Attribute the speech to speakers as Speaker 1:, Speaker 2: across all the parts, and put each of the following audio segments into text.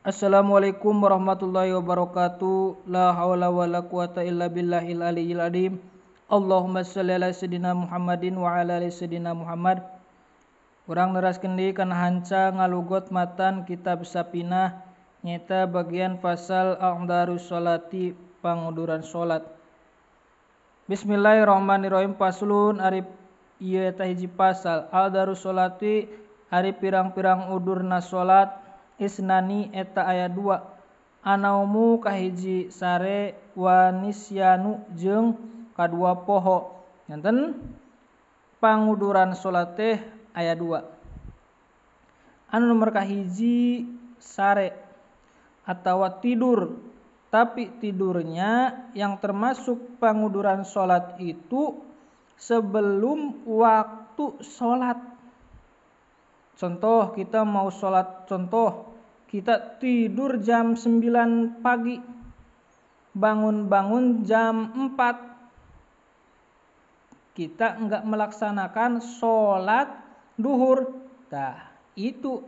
Speaker 1: Assalamualaikum warahmatullahi wabarakatuh. La haula wala quwata illa billahil aliyyil azim. Allahumma sholli ala sayyidina Muhammadin wa ala ali sayyidina Muhammad. Urang neraskeun deui kana hanca ngalugot matan kitab Safinah nyata bagian pasal a'darus sholati, panguduran salat. Bismillahirrahmanirrahim. Faslun ari ieu eta hiji pasal a'darus sholati ari pirang-pirang udurna salat. Isnani eta aya dua, anaumu kahiji sare wanisyanu jeung kadua poho. Nyanten panguduran salat teh aya dua. Anu nomor kahiji sare atawa tidur, tapi tidurnya yang termasuk panguduran salat itu sebelum waktu salat. Contoh kita mau sholat, contoh kita tidur jam 9 pagi, bangun-bangun jam 4. Kita enggak melaksanakan sholat duhur. Nah, itu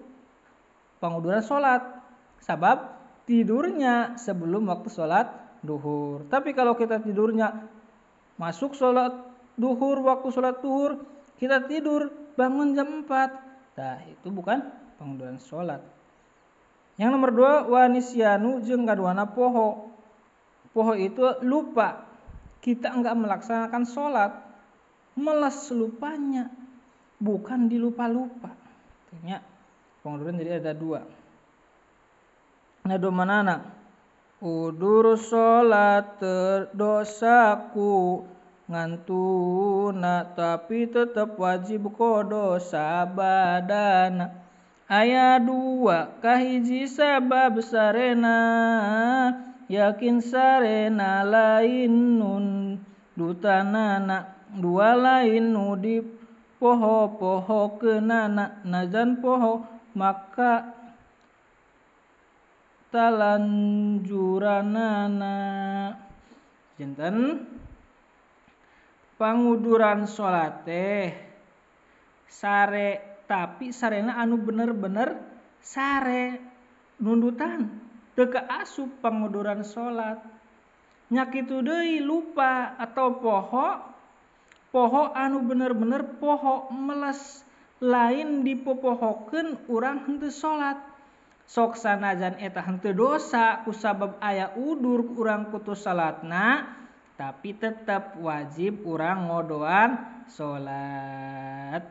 Speaker 1: penguduran sholat. Sebab tidurnya sebelum waktu sholat duhur. Tapi kalau kita tidurnya masuk sholat duhur, waktu sholat duhur, kita tidur bangun jam 4. Nah, itu bukan pengunduran sholat. Yang nomor dua, wanisyanu jeung kaduana poho. Poho itu lupa. Kita enggak melaksanakan sholat. Meles lupanya. Bukan dilupa-lupa. Artinya pengunduran jadi ada dua. Nah, dua manana? Udur sholat terdosaku ngantuna tapi tetap wajib kodo sabadana. Aya dua kahiji sabab sarena, yakin sarena lain nun dutanana, dua lain nu di poho-poho kenana, najan poho maka talanjuranana. Janten panguduran salat teh sare, tapi sarena anu bener-bener sare nundutan teu kaasup panguduran salat. Nya kitu deui lupa atau poho, poho anu bener-bener poho meles, lain dipopohokeun urang henteu salat. Sok sanajan eta henteu dosa kusabab aya udur urang putus salatna, tapi tetap wajib urang ngodoan salat.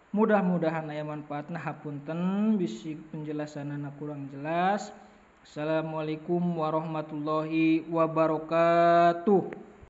Speaker 1: Mudah-mudahan aya manfaatna. Hapunten bisi penjelasanana kurang jelas. Assalamualaikum warahmatullahi wabarakatuh.